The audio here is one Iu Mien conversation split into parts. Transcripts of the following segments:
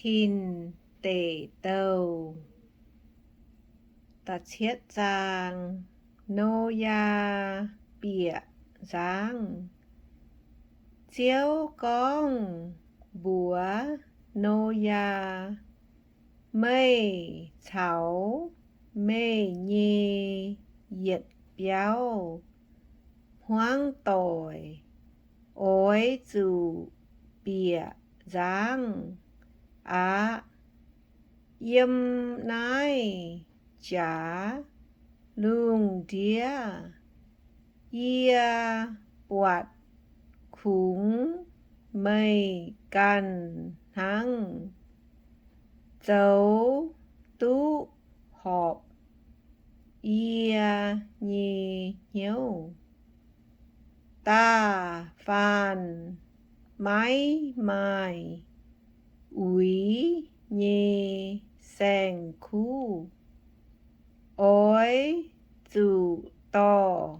Tin Deic Douh. Da'cietv zaang. Noyaa bieqc nzangv. Ziouv gorngv mbuox Noyaa, Meih caux meih nyei yietc biauv hmuangv doic oix zuqc bieqc nzangv aqv. Yiem naaiv jaax lungh ndiev yie buatc kungx meih ganh hnangv zoux duqv horpc yie nyei hnyouv. Da'faanh maiv maaih uix nyei saeng-kuv oix zuqc dorh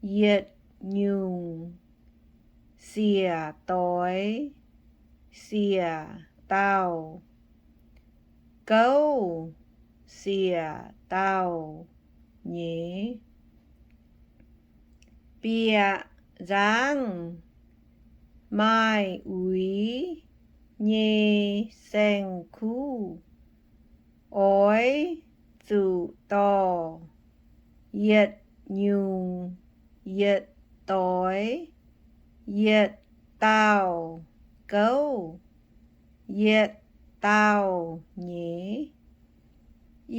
yietc nyungc siec doix siec dauh gouv siec dauh nyei. Bieqc nzangv maaih uix nyei saeng-kuv oix zuqc dorh yietc nyungc yietc doix yietc dauh gouv yietc dauh nyei.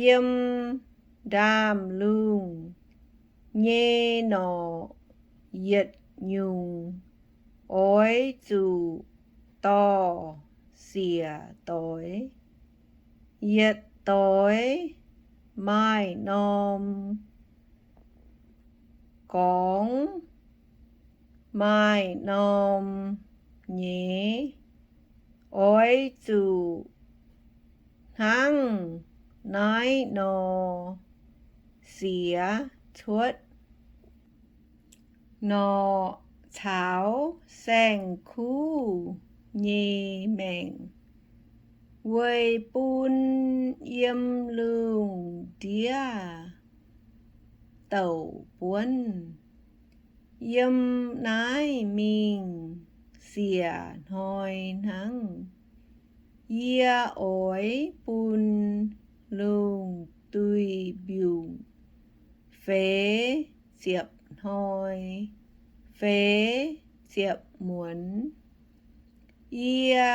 Yiem ndaamv-lungh nyei norqc yietc nyungc oix zuqc dorh siec doix. Yietc doix maaih norm gorngv maaih norm nyei. Oix zuqc hnangv naaiv nor siex cuotv norqc caux saeng-kuv nyei maengc, weic bun yiem lungh ndiev douc buonv. Yiem naaiv mingh siec hnoi hnangv, yie oix bun lungh duih mbiungc feix ziepc hnoi feix ziepc muonz. Yie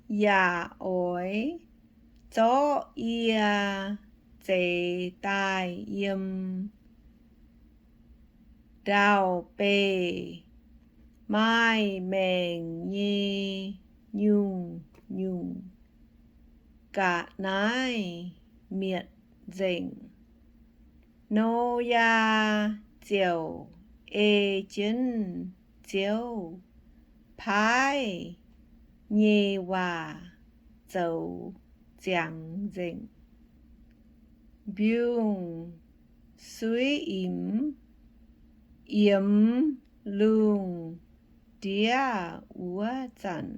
yaac oix zorqv yie zeix daaih yiem ndau-beih maaih maengc nyei nyungc-nyungc ga'naaiv mietc nzengc. Noyaa ziouc ei jienv Ziouv paaiv nyei waac zoux ziangx nzengc. Mbiungc-suiv-imx yiemx lungh ndiev wuov zanc,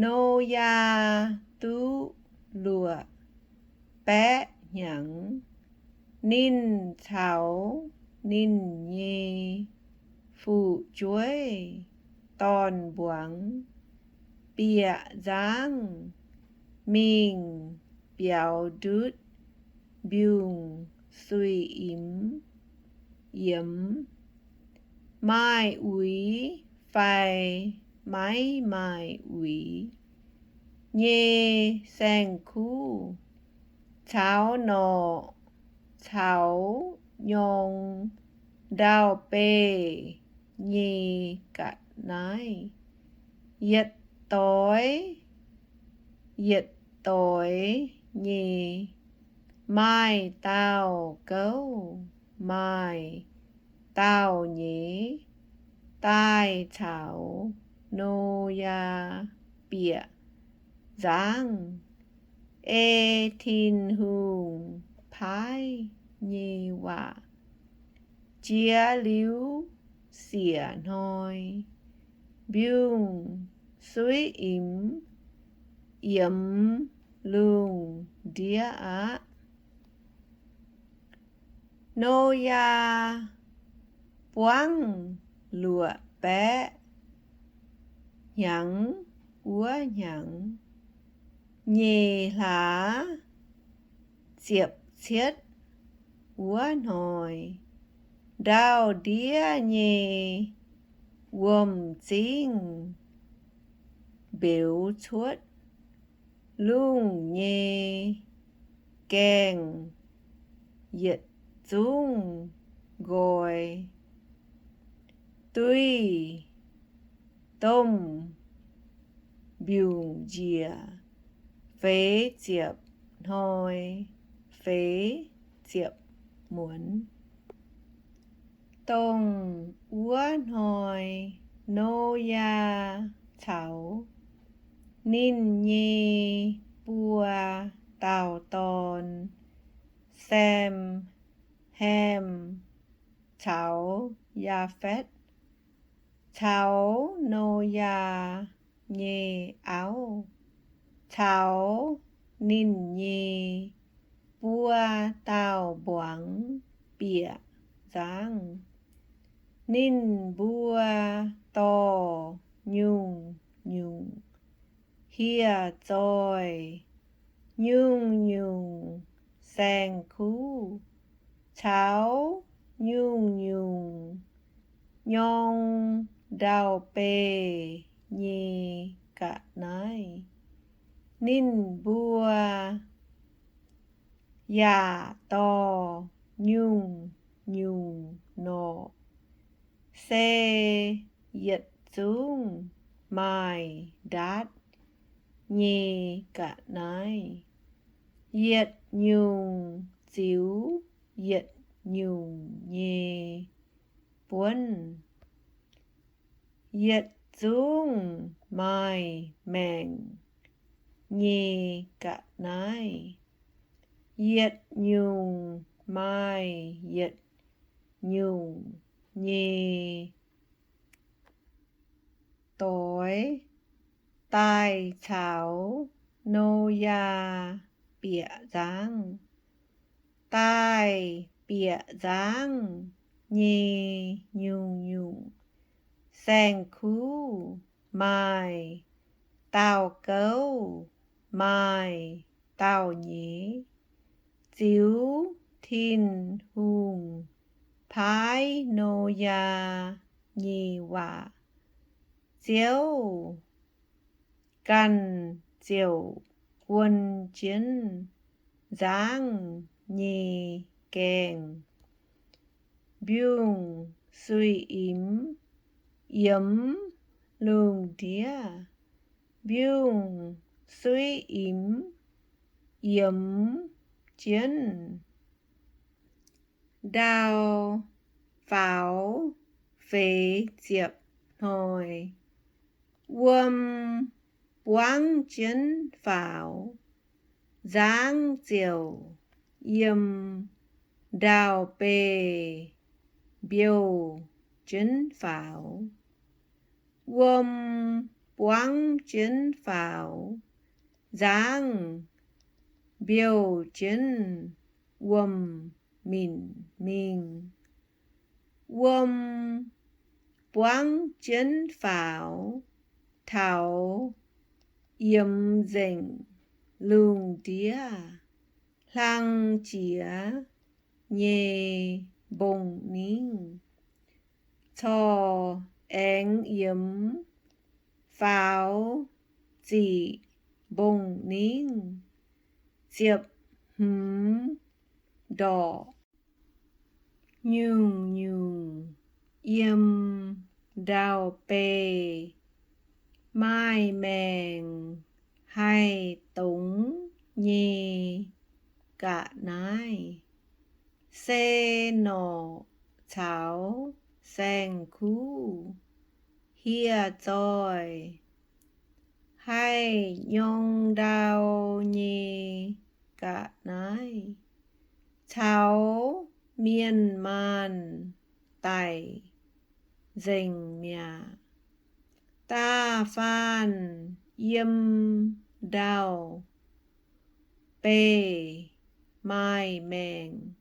Noyaa duqv luoqc baeqv hnyangx. Ninh caux ninh nyei fu'jueiv dorn-mbuangz bieqc nzangv mingh biaux ndutv mbiungc-suiv-imx yiemx. Maaih uix fai maiv maaih uix nyei saeng-kuv caux norqc caux nyorng ndau-beih nyei ga'naaiv, yietc doix yietc doix nyei, maaih dauh gouv maaih dauh nyei, daaih caux Noyaa bieqc nzangv, ei Tin-Hungh paaiv nyei waac. Jiex liuz siec hnoi, mbiungc-suiv-imx yiemx lungh ndiev aqv. Noyaa buangv luoqc baeqv hnyangx wuov hnyangx, nyic hlaax ziepc cietv wuov hnoi, ndau-ndiev nyei wuom-zingv mbeux cuotv, lungh nyei gaengh yietc zungv nqoi, duih domh mbiungc njiec feix ziepc hnoi feix ziepc muonz. Dongh wuov hnoi Noyaa caux ninh nyei buo dauh dorn, Sem, Ham caux Yaafetv, caux Noyaa nyei auv caux ninh nyei buo dauh mbuangz bieqc nzangv. Ninh mbuo dorh nyungc-nyungc hieh zoih, nyungc-nyungc saeng-kuv, caux nyungc-nyungc nyorng ndau-beih nyei ga'naaiv. Ninh mbuo yaac dorh nyungc-nyungc norqc, se yietc zungv maaih ndaatv nyei ga'naaiv, yietc nyungc ziux yietc nyungc nyei buonv, yietc zungv maaih maengc nyei ga'naaiv, yietc nyungc maaih yietc nyungc nyei doix, daaih caux Noyaa bieqc nzangv. Daaih bieqc nzangv nyei nyungc-nyungc saeng-kuv maaih dauh gouv maaih dauh nyeiz, ziux Tin-Hungh paaiv Noyaa nyei waac, Ziouv ganh ziouc guon jienv nzangv nyei gaengh, mbiungc-suiv-imx yiemx lungh ndiev, mbiungc-suiv-imx yiemx jienv ndau faaux feix ziepc hnoi. Wuom buangv jienv faaux, nzangv ziouc yiem ndau-beih mbiouh jienv faaux. Wuom buangv jienv faaux, nzangv mbiouh jienv wuom-minc mingh. Wuom buangv jienv faaux taux yiemx nzengc lungh ndiev hlang jiex nyei mbong-ningv, corc aengx yiemx faaux ziqc mbong-ningv ziepc hmz ndorqc. Nyungc-nyungc yiem ndau-beih maaih maengc haih dongz nyei ga'naaiv, se norqc caux saeng-kuv hieh zoih, haih nyorng ndau nyei ga'naaiv, caux mienh maanh daic nzengc mi'aqv. Da'faanh yiem ndau-beih maaih maengc,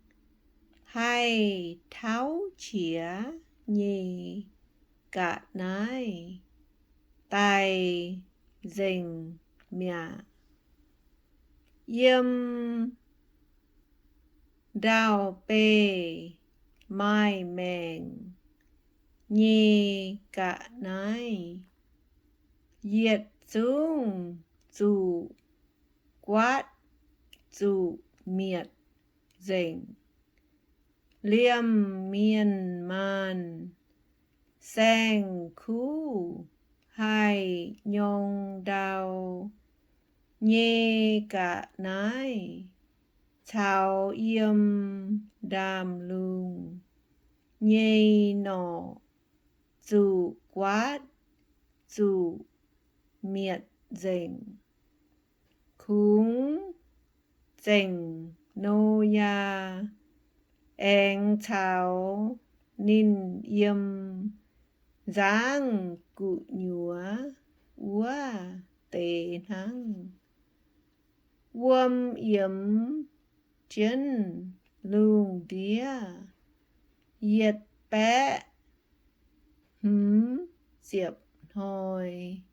haih tauv qiex nyei ga'naaiv daaih nzengc mi'aqv. Yiem ndau-beih maaih maengc nyei ga'naaiv, yietc zungv zuqc guaatv zuqc mietc nzengc. Liemh mienh maanh saeng-kuv haih nyorng ndau nyei ga'naaiv caux yiem ndaamv-lungh nyei norqc zuqc guaatv zuqc mietc nzengc. Kungx zengc Noyaa aengx caux ninh yiem nzangv gu'nyuoz wuov deix hnangv. Wuom yiemx jienv lungh ndiev yietc baeqv hmz ziepc hnoi.